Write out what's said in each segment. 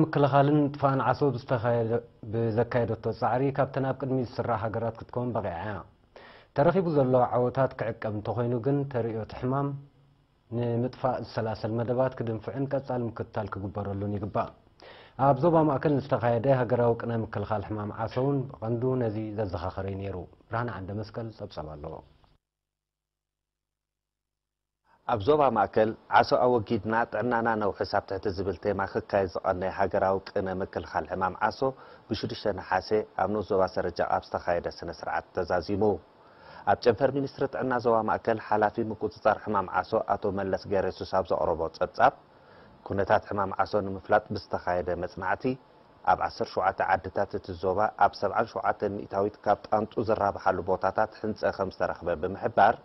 ምክልኻልን ምጥፋእን ዓሶ ብዝተኻየደ-፣ ብዘካየደቶ ጻዕሪ ካብተን ኣብ ቅድሚት ዝስራዕ ሃገራት ክትከውን በቒዓ እያ። ተረኺቡ ዘሎ ዓወታት ክዕቀብ እንተኾይኑ ግን ተርእዮ እቲ ሕማም ንምጥፋእ ዝሰላሰል መደባት ክድንፍዕን ቀጻሊ ምክትታል ክግበረሉን ይግባእ። ኣብ ዞባ ማእከል ንዝተኻየደ ሃገራዊ ቅነ ምክልኻል ሕማም ዓሶ እውን ብቐንዱ ነዚ ዘዘኻኸረ እዩ ነይሩ። ብርሃነ ዓንደ መስቀል ጸብጻብ ኣለዎ። ኣብ ዞባ ማእከል ዓሶ ኣወጊድና ጥዕናና ነውሕስ ኣብ ትሕቲ ዝብል ቴማ ክካየድ ዝቐነየ ሃገራዊ ቅነ ምክልኻል ሕማም ዓሶ ብሽዱሽተ ነሓሴ ኣብ ንኡስ ዞባ ሰረጃ ኣብ ዝተኻየደ ስነ ስርዓት ተዛዚሙ። ኣብ ጨንፈር ሚኒስትሪ ጥዕና ዞባ ማእከል ሓላፊ ምቁጽጻር ሕማም ዓሶ ኣቶ መለስ ገረሱስ ኣብ ዘቕረቦ ጸብጻብ፣ ኩነታት ሕማም ዓሶ ንምፍላጥ ብዝተኻየደ መጽናዕቲ፣ ኣብ ዓሰርተ ሸውዓተ ዓድታት እቲ ዞባ ኣብ ሰብዓን ሸውዓተን ሚእታዊት ካብ ጣንጡ ዝራብሓሉ ቦታታት ሕንጸ ከም ዝተረኽበ ብምሕባር፣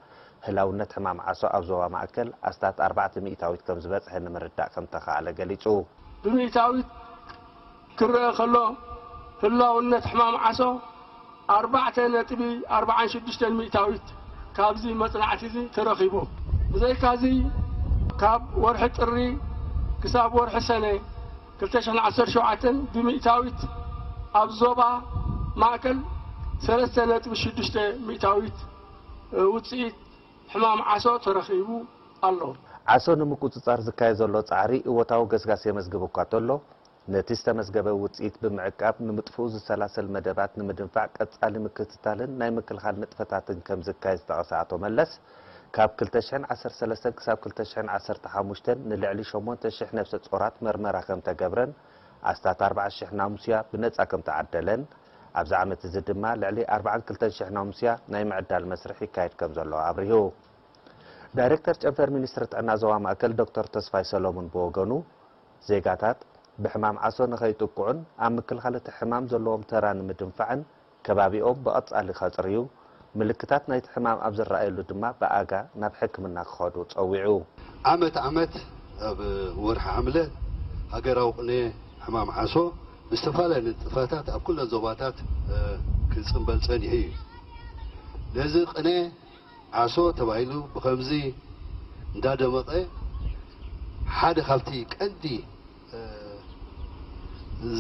ህላውነት ሕማም ዓሶ ኣብ ዞባ ማእከል ኣስታት ኣርባዕተ ሚእታዊት ከም ዝበጽሐ ንምርዳእ ከም ተኻእለ ገሊጹ። ብሚእታዊት ክረአ ከሎ፣ ህላውነት ሕማም ዓሶ ኣርባዕተ ነጥቢ ኣርባዓን ሽዱሽተን ሚእታዊት ካብዚ መጽናዕቲ እዚ ተረኺቡ። ብዘይካዚ፣ ካብ ወርሒ ጥሪ ክሳብ ወርሒ ሰነ ክልተ ሽሕን ዓሰርተ ሸውዓተን ብሚእታዊት ኣብ ዞባ ማእከል ሰለስተ ነጥቢ ሽዱሽተ ሚእታዊት ውጽኢት ሕማም ዓሶ ተረኺቡ ኣሎ። ዓሶ ንምቁጽጻር ዝካየድ ዘሎ ጻዕሪ እወታዊ ገስጋስ የመዝግብ እኳ እንተሎ፣ ነቲ ዝተመዝገበ ውጽኢት ብምዕቃብ ንምጥፍኡ ዝሰላሰል መደባት ንምድንፋዕ ቀጻሊ ምክትታልን ናይ ምክልኻል ንጥፈታትን ከም ዝካየድ ዝጠቐሰ ኣቶ መለስ፣ ካብ ክልተ ሽሕን ዓሰርተ ሰለስተን ክሳብ ክልተ ሽሕን ዓሰርተ ሓሙሽተን ንልዕሊ ሸሞንተ ሽሕ ነፍሰ ጾራት መርመራ ከም ተገብረን ኣስታት ኣርባዓ ሽሕ ናሙስያ ብነጻ ከም ተዓደለን፣ ኣብዚ ዓመት እዚ ድማ ልዕሊ ኣርባዓን ክልተን ሽሕ ናሙስያ ናይ ምዕዳል መስርሕ ይካየድ ከም ዘሎ ኣብሪሁ። ዳይሬክተር ጨንፈር ሚኒስትሪ ጥዕና ዞባ ማእከል ዶክተር ተስፋይ ሰሎሙን ብወገኑ፣ ዜጋታት ብሕማም ዓሶ ንኸይጥቅዑን ኣብ ምክልኻል እቲ ሕማም ዘለዎም ተራ ንምድንፋዕን ከባቢኦም ብቐጻሊ ከጽርዩ፣ ምልክታት ናይቲ ሕማም ኣብ ዝረኣየሉ ድማ ብኣጋ ናብ ሕክምና ክኸዱ ጸዊዑ። ዓመት ዓመት ኣብ ወርሒ ሓምለ ሃገራዊ ቅነ ሕማም ዓሶ ብዝተፈላለየ ንጥፈታት ኣብ ኩለን ዞባታት፣ እ፣ ክጽንበል ጸኒሑ እዩ። ነዚ ቅነ ዓሶ ተባሂሉ ብኸምዚ እንዳደመቐ ሓደ ካብቲ ቀንዲ፣ እ፣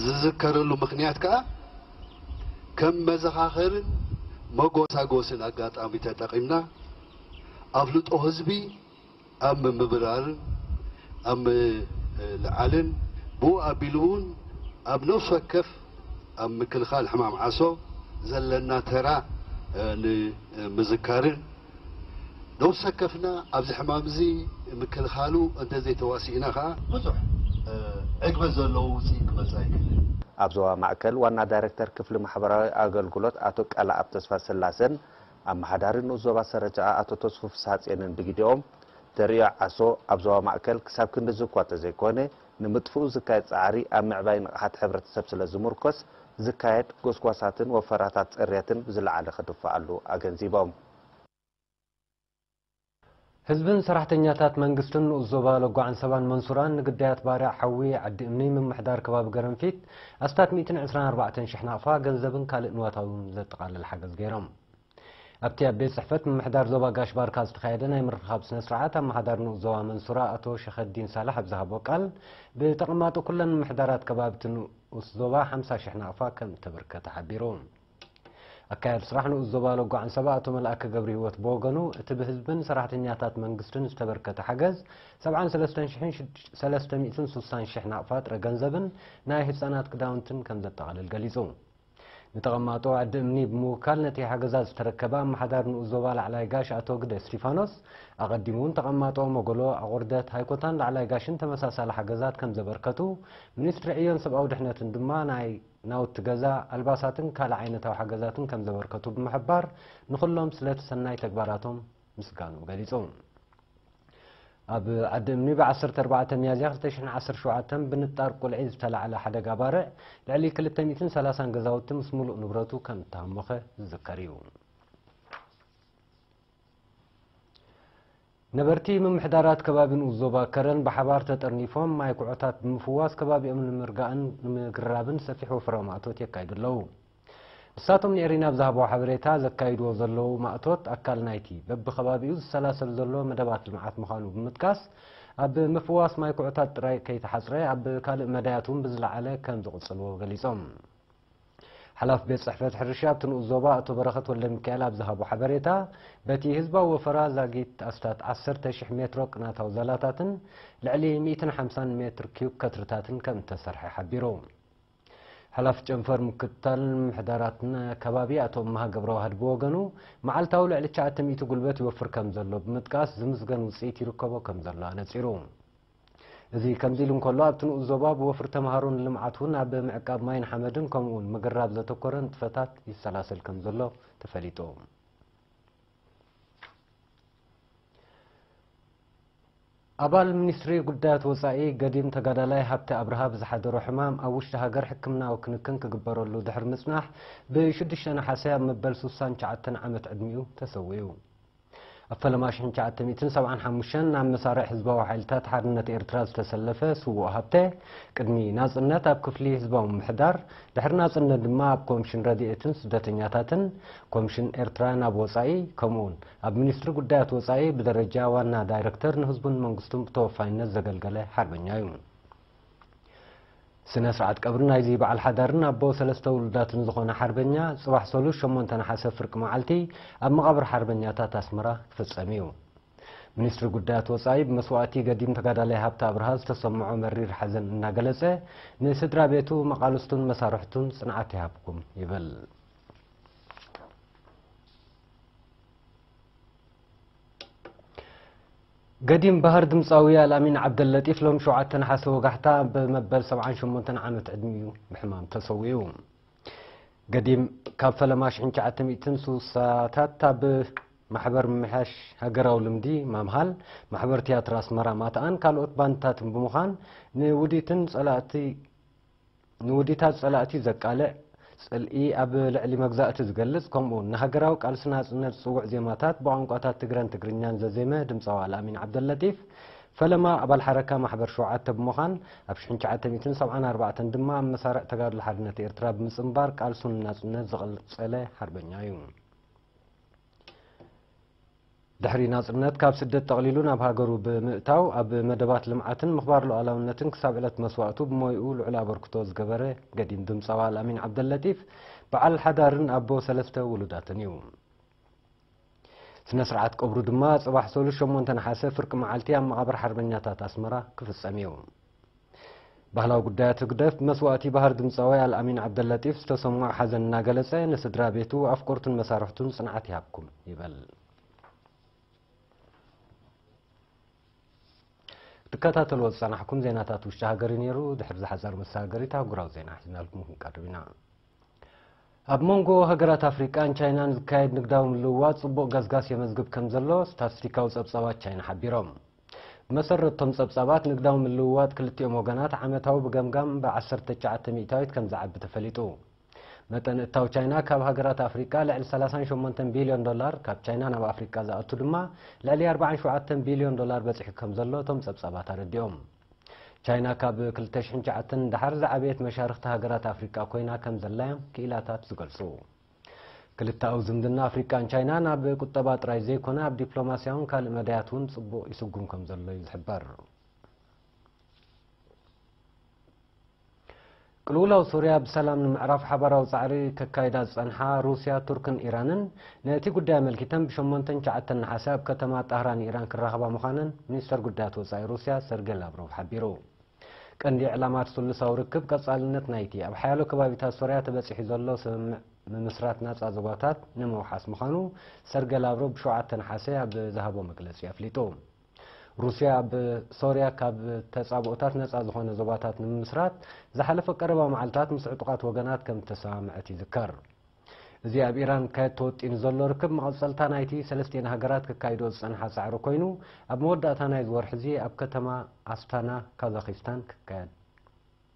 ዝዝከረሉ ምኽንያት ከኣ ከም መዘኻኸርን መጎሳጎስን ኣጋጣሚ ተጠቒምና ኣፍልጦ ህዝቢ ኣብ ምምብራርን ኣብ ምልዓልን ብኡ ኣቢሉ እውን ኣብ ነፍሲ ወከፍ ኣብ ምክልኻል ሕማም ዓሶ ዘለና ተራ፣ እ፣ ንምዝካርን ነፍሲ ወከፍና ኣብዚ ሕማም እዚ ምክልኻሉ እንተዘይተዋሲእና ከዓ ብዙሕ፣ እ፣ ዕግበት ዘለዎ ውፅኢት ክመፅእ ኣይክእልን። ኣብ ዞባ ማእከል ዋና ዳይሬክተር ክፍሊ ማሕበራዊ ኣገልግሎት ኣቶ ቀለኣብ ተስፋ ስላሰን ኣመሓዳሪ ንኡስ ዞባ ሰረጃኣ ኣቶ ተስፉ ፍስሃጽዮንን ብግዲኦም፣ ተርእዮ ዓሶ ኣብ ዞባ ማእከል ክሳብ ክንድዚ እኳ እንተዘይኮነ፣ ንምጥፍኡ ዝካየድ ጻዕሪ ኣብ ምዕባይ ንቕሓት ሕብረተሰብ ስለ ዝምርኮስ፣ ዝካየድ ጎስጓሳትን ወፈራታት ጽርየትን ብዝለዓለ ክድፈኣሉ ኣገንዚቦም። ህዝብን ሰራሕተኛታት መንግስትን ንኡስ ዞባ ለጓ ዓንሰባን መንሱራን ንግዳያት ባርዕ ሓዊ ዓዲ እምኒ ምምሕዳር ከባቢ ገረንፊት ኣስታት ሚእትን ዕስራን ኣርባዕተን ሽሕ ናቕፋ ገንዘብን ካልእ ንዋታውን ዘጠቓልል ሓገዝ ገይሮም። ኣብቲ ኣብ ቤት ጽሕፈት ምምሕዳር ዞባ ጋሽ ባርካ ዝተኻየደ ናይ ምርኻብ ስነ ስርዓት ኣመሓዳሪ ንኡስ ዞባ መንሱራ ኣቶ ሸኸዲን ሳላሕ ኣብ ዝሃቦ ቃል፣ ብተቐማጦ ኩለን ምምሕዳራት ከባቢ እቲ ንኡስ ዞባ ሓምሳ ሽሕ ናቕፋ ከም እተበርከተ ሓቢሩ። ኣካያዲ ስራሕ ንኡስ ዞባ ለጓ ዓንሰባ ኣቶ መልኣከ ገብረህይወት ብወገኑ፣ እቲ ብህዝብን ሰራሕተኛታት መንግስትን ዝተበርከተ ሓገዝ ሰብዓን ሰለስተን ሽሕን ሰለስተ ሚእትን ስሳን ሽሕ ናቕፋ ጥረ ገንዘብን ናይ ህጻናት ክዳውንትን ከም ዘጠቓልል ገሊጹ። ንተቐማጦ ዓዲ እምኒ ብምውካል ነቲ ሓገዛት ዝተረከበ ኣመሓዳሪ ንኡስ ዞባ ላዕላይ ጋሽ ኣቶ ግደ እስቲፋኖስ፣ ኣቐዲሙ እውን ተቐማጦ መጎሎ፣ ኣቑርደት፣ ሃይኮታን ላዕላይ ጋሽን ተመሳሳሊ ሓገዛት ከም ዘበርከቱ፣ ሚኒስትሪ ዕዮን ሰብኣዊ ድሕነትን ድማ ናይ ናውቲ ገዛ፣ ኣልባሳትን ካልእ ዓይነታዊ ሓገዛትን ከም ዘበርከቱ ብምሕባር፣ ንኹሎም ስለቲ ሰናይ ተግባራቶም ምስጋንኡ ገሊጹ። ኣብ ዓዲ እምኒ ብ ዓሰርተ ኣርባዕተ ሚያዝያ ክልተ ሽሕን ዓሰርተ ሸውዓተን ብንጣር ቁልዒ ዝተላዕለ ሓደጋ ባርዕ ልዕሊ ክልተ ሚእትን ሰላሳን ገዛውቲ ምስ ምሉእ ንብረቱ ከም እተሃሞኸ ዝዝከር እዩ። ነበርቲ ምምሕዳራት ከባቢ ንኡስ ዞባ ከረን ብሓባር ተጠርኒፎም ማይ ኩዖታት ብምፍዋስ ከባቢኦም ንምርጋእን ንምግራብን ሰፊሕ ወፈራዊ ማእቶት የካይዱ ኣለዉ። ንሳቶም ንኤሪና ኣብ ዝሃብዎ ሓበሬታ፣ ዘካይድዎ ዘለዉ ማእቶት ኣካል ናይቲ በብኸባቢኡ ዝሰላሰል ዘሎ መደባት ልምዓት ምዃኑ ብምጥቃስ፣ ኣብ ምፍዋስ ማይ ኩዕታት ጥራይ ከይተሓጽረ፣ ኣብ ካልእ መዳያት እውን ብዝለዓለ ከም ዝቕጽልዎ ገሊጾም። ሓላፊ ቤት ጽሕፈት ሕርሻ ኣብቲ ንኡስ ዞባ ኣቶ በረኸት ወልደሚካኤል ኣብ ዝሃቦ ሓበሬታ፣ በቲ ህዝባዊ ወፈራ ዛጊት ኣስታት ዓሰርተ ሺሕ ሜትሮ ቅናታዊ ዛላታትን ልዕሊ ሚእትን ሓምሳን ሜትር ኪዩብ ከትርታትን ከም እተሰርሐ ሓቢሩ። ሓላፊ ጨንፈር ምክትታል ምሕዳራትን ከባቢ ኣቶ እምሃ ገብረዋህድ ብወገኑ፣ መዓልታዊ ልዕሊ ትሽዓተ ሚእቲ ጉልበት ይወፍር ከም ዘሎ ብምጥቃስ፣ ዝምዝገን ውጽኢት ይርከቦ ከም ዘሎ ኣነጺሩ። እዚ ከምዚ ኢሉ እንከሎ፣ ኣብቲ ንኡስ ዞባ ብወፍሪ ተምሃሮ ንልምዓት እውን ኣብ ምዕቃብ ማይን ሓመድን ከምኡ እውን ምግራብ ዘተኮረ ንጥፈታት ይሰላሰል ከም ዘሎ ተፈሊጡ። ኣባል ሚኒስትሪ ጉዳያት ወጻኢ ገዲም ተጋዳላይ ሃብተ ኣብርሃ ብዝሓደሮ ሕማም ኣብ ውሽጢ ሃገር ሕክምናዊ ክንክን ክግበረሉ ድሕሪ ምጽናሕ፣ ብሽዱሽተ ነሓሰ ኣብ መበል ስሳን ትሽዓተን ዓመት ዕድሚኡ ተሰዊኡ። ኣብ ፈለማ ሽሕን ትሽዓተ ሚእትን ሰብዓን ሓሙሽተን ናብ መሳርዕ ህዝባዊ ሓይልታት ሓርነት ኤርትራ ዝተሰለፈ ስዉእ ሃብተ፣ ቅድሚ ናጽነት ኣብ ክፍሊ ህዝባዊ ምምሕዳር፣ ድሕሪ ናጽነት ድማ ኣብ ኮምሽን ረድኤትን ስደተኛታትን፣ ኮምሽን ኤርትራ ናብ ወጻኢ፣ ከምኡውን ኣብ ሚኒስትሪ ጉዳያት ወጻኢ ብደረጃ ዋና ዳይረክተር ንህዝቡን መንግስቱን ብተወፋይነት ዘገልገለ ሓርበኛ እዩ። ስነ ስርዓት ቀብሪ ናይዚ በዓል ሓዳርን ኣቦ ሰለስተ ውሉዳትን ዝኾነ ሓርበኛ፣ ጽባሕ ሰሉስ ሸሞንተ ነሓሰ ፍርቂ መዓልቲ ኣብ መቓብር ሓርበኛታት ኣስመራ ክፍጸም እዩ። ሚኒስትሪ ጉዳያት ወጻኢ ብመስዋእቲ ገዲም ተጋዳላይ ሃብተ ኣብርሃ ዝተሰምዖ መሪር ሓዘን እናገለጸ፣ ንስድራ ቤቱ፣ መቓልስቱን መሳርሕቱን ጽንዓት ይሃብኩም ይብል። ገዲም ባህር ድምጻዊ ኣልኣሚን ዓብደለጢፍ ሎም ሸውዓተ ነሓሰ ወጋሕታ ብመበል ሰብዓን ሸሞንተን ዓመት ዕድሚኡ ብሕማም ተሰዊኡ። ገዲም ካብ ፈለማ ሽሕን ትሽዓተ ሚእትን ስሳታት ኣብ ማሕበር ምምሕያሽ ሃገራዊ ልምዲ ማምሃል፣ ማሕበር ትያትር ኣስመራ ማትኣን ካልኦት ባንድታትን ብምዃን ንውዲትን ጸላእቲ ንውዲታት ጸላእቲ ዘቃልዕ፣ ጽልኢ ኣብ ልዕሊ መግዛእቲ ዝገልጽ፣ ከምኡውን ንሃገራዊ ቃልሲ ናጽነት ዝጽውዕ ዜማታት ብቋንቋታት ትግረን ትግርኛን ዘዜመ ድምጻዊ ኣልኣሚን ዓብደለጢፍ፣ ፈለማ ኣባል ሓረካ ማሕበር ሸውዓተ ብምዃን፣ ኣብ ሽሕን ትሽዓተ ሚእትን ሰብዓን ኣርባዕተን ድማ ኣብ መሳርዕ ተጋድሎ ሓርነት ኤርትራ ብምጽንባር ቃልሱ ንናጽነት ዝቐጸለ ሓርበኛ እዩ። ድሕሪ ናጽነት ካብ ስደት ጠቕሊሉ ናብ ሃገሩ ብምእታው፣ ኣብ መደባት ልምዓትን ምኽባር ሉዓላውነትን ክሳብ ዕለት መስዋእቱ ብሞይኡ ልዑል ኣበርክቶ ዝገበረ ገዲም ድምጻዊ ኣልኣሚን ዓብደለጢፍ፣ በዓል ሓዳርን ኣቦ ሰለስተ ውሉዳትን እዩ። ስነ ስርዓት ቀብሩ ድማ ጽባሕ ሰሉስ ሸሞንተ ነሓሰ ፍርቂ መዓልቲ ኣብ መቓብር ሓርበኛታት ኣስመራ ክፍጸም እዩ። ባህላዊ ጉዳያት ህግደፍ ብመስዋእቲ ባህር ድምጻዊ ኣልኣሚን ዓብደለጢፍ ዝተሰምዖ ሓዘን እናገለጸ፣ ንስድራ ቤቱ፣ ኣፍቀርቱን መሳርሕቱን ጽንዓት ይሃብኩም ይበል። ትከታተልዎ ዝጸናሕኩም ዜናታት ውሽጢ ሃገር እዩ ነይሩ። ድሕሪ ዝሓጸር መሰጋገሪት ኣህጉራዊ ዜና ሒዝናልኩም ክንቀርብ ኢና። ኣብ መንጎ ሃገራት ኣፍሪቃን ቻይናን ዝካየድ ንግዳዊ ምልውዋጥ ጽቡቕ ገስጋስ የመዝግብ ከም ዘሎ ስታትስቲካዊ ጸብጻባት ቻይና ሓቢሮም። ብመሰረት እቶም ጸብጻባት፣ ንግዳዊ ምልውዋጥ ክልቲኦም ወገናት ዓመታዊ ብገምጋም ብዓሰርተ ትሽዓተ ሚእታዊት ከም ዝዓቢ ተፈሊጡ። መጠን እታው ቻይና ካብ ሃገራት ኣፍሪቃ ልዕሊ ሰላሳን ሸሞንተን ቢልዮን ዶላር፣ ካብ ቻይና ናብ ኣፍሪቃ ዝኣቱ ድማ ልዕሊ ኣርባዓን ሸውዓተን ቢልዮን ዶላር በጺሑ ከም ዘሎ እቶም ጸብጻባት ኣረዲኦም። ቻይና ካብ ክልተ ሽሕን ትሽዓተን ንደሓር ዝዓበየት መሻርኽቲ ሃገራት ኣፍሪቃ ኮይና ከም ዘላ እዮም ክኢላታት ዝገልጹ። ክልተኣዊ ዝምድና ኣፍሪቃን ቻይናን ኣብ ቁጠባ ጥራይ ዘይኮነ፣ ኣብ ዲፕሎማስያውን ካልእ መዳያት እውን ጽቡቕ ይስጉም ከም ዘሎ እዩ ዝሕበር። ቅልውላው ሶርያ ብሰላም ንምዕራፍ ሓባራዊ ጻዕሪ ከካይዳ ዝጸንሓ ሩስያ፣ ቱርክን ኢራንን፣ ነቲ ጉዳይ ኣመልኪተን ብሸሞንተን ትሽዓተን ነሓሰ ኣብ ከተማ ጣህራን ኢራን ክራኸባ ምዃነን ሚኒስተር ጉዳያት ወጻኢ ሩስያ ሰርጌ ላቭሮቭ ሓቢሩ። ቀንዲ ዕላማ እቲ ስሉሳዊ ርክብ ቀጻልነት ናይቲ ኣብ ሓያሎ ከባቢታት ሶርያ ተበጺሑ ዘሎ ስምምዕ ምምስራት ናጻ ዞባታት ንምውሓስ ምዃኑ ሰርጌ ላቭሮቭ ብሸውዓተ ነሓሰ ኣብ ዝሃቦ መግለጺ ኣፍሊጡ። ሩስያ ኣብ ሶርያ ካብ ተጻብኦታት ነጻ ዝኾነ ዞባታት ንምምስራት ዝሓለፈ ቀረባ መዓልታት ምስ ዕጡቓት ወገናት ከም እተሰማምዐት ይዝከር። እዚ ኣብ ኢራን ክካየድ ተወጢኑ ዘሎ ርክብ መቐጸልታ ናይቲ ሰለስቲኤን ሃገራት ከካይዶ ዝጸንሓ ጻዕሪ ኮይኑ፣ ኣብ መወዳእታ ናይዚ ወርሒ እዚ ኣብ ከተማ ኣስታና፣ ካዛኺስታን ክካየድ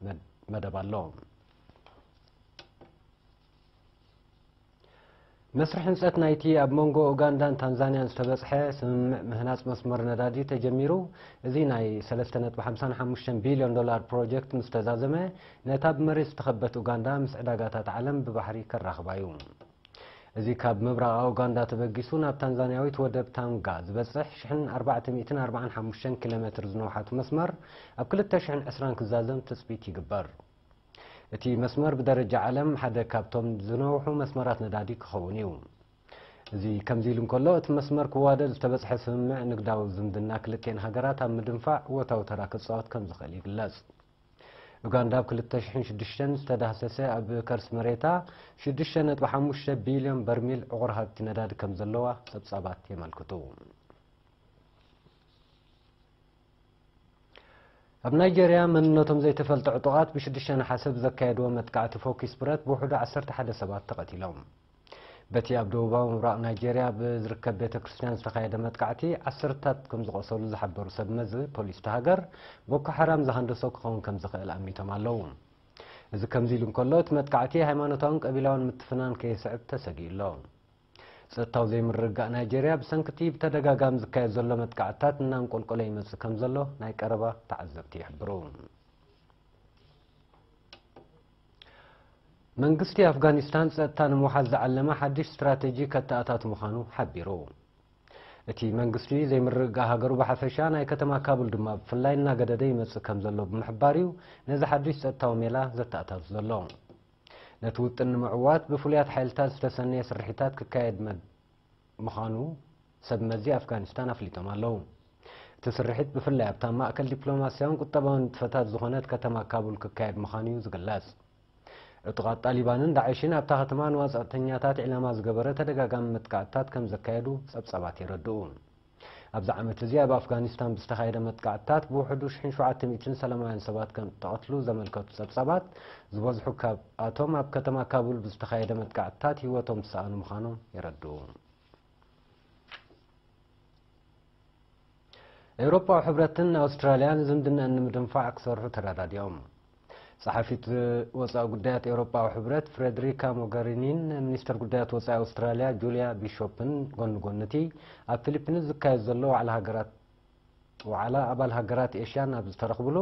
መድ-፣ መደብ ኣሎ። መስርሕ ህንጸት ናይቲ ኣብ መንጎ ኡጋንዳን ታንዛንያን ዝተበጽሐ ስምምዕ ምህናጽ መስመር ነዳዲ ተጀሚሩ። እዚ ናይ ሰለስተ ነጥቢ ሓምሳን ሓሙሽተን ቢልዮን ዶላር ፕሮጀክት ምስ ተዛዘመ፣ ነታ ብመሬት ዝተኸበት ኡጋንዳ ምስ ዕዳጋታት ዓለም ብባሕሪ ከራኽባ እዩ። እዚ ካብ ምብራቓዊ ኡጋንዳ ተበጊሱ ናብ ታንዛንያዊት ወደብ ታንጋ ዝበጽሕ ሽሕን ኣርባዕተ ሚእትን ኣርባዓን ሓሙሽተን ኪሎ ሜትር ዝነውሓት መስመር ኣብ ክልተ ሽሕን ዕስራን ክዛዘም ትጽቢት ይግበር። እቲ መስመር ብደረጃ ዓለም ሓደ ካብቶም ዝነውሑ መስመራት ነዳዲ ክኸውን እዩ። እዚ ከምዚ ኢሉ እንከሎ፣ እቲ መስመር ክዋደድ ዝተበጽሐ ስምምዕ ንግዳዊ ዝምድና ክልቲኤን ሃገራት ኣብ ምድንፋዕ እወታዊ ተራ ክጻወት ከም ዝኽእል ይግለጽ። ኡጋንዳ ኣብ ክልተ ሽሕን ሽዱሽተን ዝተዳህሰሰ ኣብ ከርሲ መሬታ ሽዱሽተ ነጥቢ ሓሙሽተ ቢልዮን በርሚል ዕቑር ሃብቲ ነዳዲ ከም ዘለዋ ጸብጻባት የመልክቱ። ኣብ ናይጀርያ መንነቶም ዘይተፈልጠ ዕጡቓት ብሽዱሽተ ነሓሰ ብዘካየድዎ መጥቃዕቲ ፎኪስ ብረት ብውሕዱ ዓሰርተ ሓደ ሰባት ተቐቲሎም። በቲ ኣብ ደቡባዊ ምብራቕ ናይጀርያ ብዝርከብ ቤተ ክርስቲያን ዝተኻየደ መጥቃዕቲ ዓሰርታት ከም ዝቖሰሉ ዝሓበሩ ሰብ መዚ ፖሊስ እቲ ሃገር፣ ቦኮ ሓራም ዝሃንደሶ ክኸውን ከም ዝኽእል ኣሚቶም ኣለዉ። እዚ ከምዚ ኢሉ እንከሎ፣ እቲ መጥቃዕቲ ሃይማኖታውን ቀቢላውን ምትፍናን ከየስዕብ ተሰጊኡ ኣሎ። ጸጥታዊ ዘይምርግጋእ ናይጀርያ ብሰንኪ እቲ ብተደጋጋሚ ዝካየድ ዘሎ መጥቃዕትታት እናንቆልቆለ ይመጽእ ከም ዘሎ ናይ ቀረባ ተዓዘብቲ ይሕብሩ። መንግስቲ ኣፍጋኒስታን ጸጥታ ንምውሓስ ዝዓለመ ሓድሽ ስትራተጂ ከተኣታቱ ምዃኑ ሓቢሩ። እቲ መንግስቲ ዘይምርግጋእ ሃገሩ ብሓፈሻ፣ ናይ ከተማ ካቡል ድማ ብፍላይ እናገደደ ይመጽእ ከም ዘሎ ብምሕባር እዩ ነዚ ሓድሽ ጸጥታዊ ሜላ ዘተኣታቱ ዘሎ። ነቲ ውጥን ንምዕዋት ብፍሉያት ሓይልታት ዝተሰነየ ስርሒታት ክካየድ መድ-፣ ምዃኑ ሰብ መዚ ኣፍጋኒስታን ኣፍሊጦም ኣለዉ። እቲ ስርሒት ብፍላይ ኣብታ ማእከል ዲፕሎማስያውን ቁጠባውን ንጥፈታት ዝኾነት ከተማ ካቡል ክካየድ ምዃኑ እዩ ዝግለጽ። ዕጡቓት ጣሊባንን ዳዕሽን ኣብታ ከተማ ንዋጻእተኛታት ዒላማ ዝገበረ ተደጋጋሚ መጥቃዕትታት ከም ዘካየዱ ጸብጻባት የረድኡ። ኣብዚ ዓመት እዚ ኣብ ኣፍጋኒስታን ብዝተኻየደ መጥቃዕትታት ብውሕዱ ሽሕን ሸውዓተ ሚእትን ሰላማውያን ሰባት ከም እተቐትሉ ዘመልከቱ ጸብጻባት፣ ዝበዝሑ ካብኣቶም ኣብ ከተማ ካቡል ብዝተኻየደ መጥቃዕትታት ህይወቶም ዝሰኣኑ ምዃኖም የረድኡ። ኤውሮጳዊ ሕብረትን ኣውስትራልያን ዝምድናኣን ንምድንፋዕ ክሰርሑ ተረዳዲኦም። ጸሓፊት ወጻኢ ጉዳያት ኤውሮጳዊ ሕብረት ፍሬድሪካ ሞገሪኒን ሚኒስተር ጉዳያት ወጻኢ ኣውስትራልያ ጁልያ ቢሾፕን ጎኒ ጎኒ እቲ ኣብ ፊሊፒንስ ዝካየድ ዘሎ ዋዕላ ሃገራት፣ ዋዕላ ኣባል ሃገራት ኤሽያን ኣብ ዝተረኽብሉ፣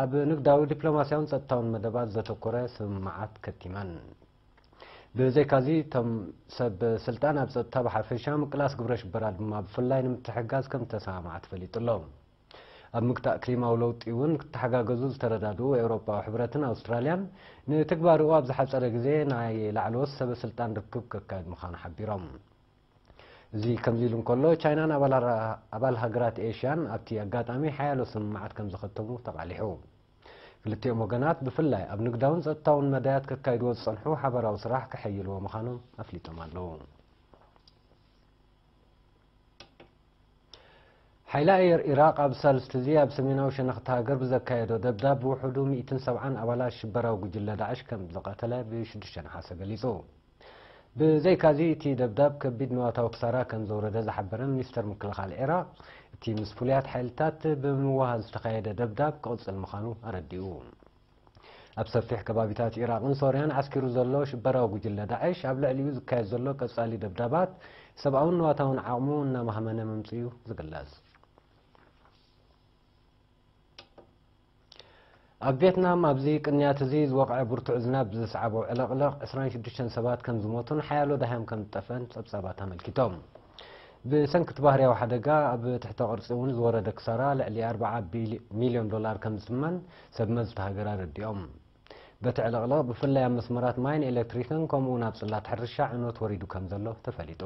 ኣብ ንግዳዊ፣ ዲፕሎማስያውን ጸጥታውን መደባት ዘተኮረ ስምምዓት ከቲመን። ብዘይካዚ፣ እቶም ሰብ ስልጣን ኣብ ጸጥታ ብሓፈሻ፣ ምቅላስ ግብረ ሽበራ ድማ ብፍላይ ንምትሕግጋዝ ከም ዝተሰማምዓ ተፈሊጡ ኣሎ። ኣብ ምግታእ ክሊማዊ ለውጢ እውን ክተሓጋገዙ ዝተረዳድኡ ኤውሮጳዊ ሕብረትን ኣውስትራልያን፣ ንትግባርኡ ኣብ ዝሓጸረ ግዜ ናይ ላዕለዎት ሰበ ስልጣን ርክብ ከካየድ ምዃኑ ሓቢሮም። እዚ ከምዚ ኢሉ እንከሎ፣ ቻይናን ኣባል ሃራ-፣ ኣባል ሃገራት ኤሽያን ኣብቲ ኣጋጣሚ ሓያሎ ስምምዓት ከም ዝኸተሙ ተቓሊሑ። ክልቲኦም ወገናት ብፍላይ ኣብ ንግዳውን ጸጥታውን መዳያት ከካይድዎ ዝጸንሑ ሓባራዊ ስራሕ ከሐይልዎ ምዃኖም ኣፍሊጦም ኣለዉ። ሓይሊ ኣየር ኢራቕ ኣብ ሳልስቲ እዚ ኣብ ሰሜናዊ ሸነኽ እታ ሃገር ብዘካየዶ ደብዳብ ብውሕዱ ሚእትን ሰብዓን ኣባላት ሽበራዊ ጉጅለ ዳዕሽ ከም ዝቐተለ ብሽዱሽተ ነሓሰ ገሊጹ። ብዘይካዚ፣ እቲ ደብዳብ ከቢድ ንዋታዊ ክሳራ ከም ዘውረደ ዝሓበረ ሚኒስተር ምክልኻል ዒራቕ፣ እቲ ምስ ፍሉያት ሓይልታት ብምውሃድ ዝተኻየደ ደብዳብ ክቕጽል ምዃኑ ኣረዲኡ። ኣብ ሰፊሕ ከባቢታት ኢራቕን ሶርያን ዓስኪሩ ዘሎ ሽበራዊ ጉጅለ ዳዕሽ፣ ኣብ ልዕሊኡ ዝካየድ ዘሎ ቀጻሊ ደብዳባት ሰብኣውን ንዋታውን ዓቕሙ እናማህመነ ምምጽኡ እዩ ዝግለጽ። ኣብ ቪየትናም፣ ኣብዚ ቅንያት እዚ ዝወቕዐ ብርቱዕ ዝናብ ብዘስዓቦ ዕልቕልቕ ዕስራን ሽዱሽተን ሰባት ከም ዝሞቱን ሓያሎ ደሃዮም ከም ዝጠፍአን ጸብጻባት ኣመልኪቶም። ብሰንኪ እቲ ባህርያዊ ሓደጋ፣ ኣብ ትሕተ ቅርጺ እውን ዝወረደ ክሳራ ልዕሊ ኣርብዓ ቢል-፣ ሚልዮን ዶላር ከም ዝትመን ሰብ መዚ እታ ሃገር ኣረዲኦም። በቲ ዕልቕልቕ፣ ብፍላይ ኣብ መስመራት ማይን ኤሌክትሪክን፣ ከምኡ እውን ኣብ ጽላት ሕርሻ ዕንወት ወሪዱ ከም ዘሎ ተፈሊጡ።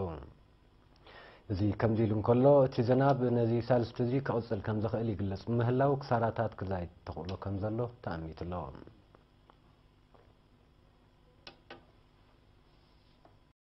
እዚ ከምዚ ኢሉ እንከሎ፣ እቲ ዝናብ ነዚ ሳልስቲ እዚ ክቕጽል ከም ዝኽእል ይግለጽ ብምህላው፣ ክሳራታት ክዛይድ ተኽእሎ ከም ዘሎ ተኣሚቱ ኣሎ።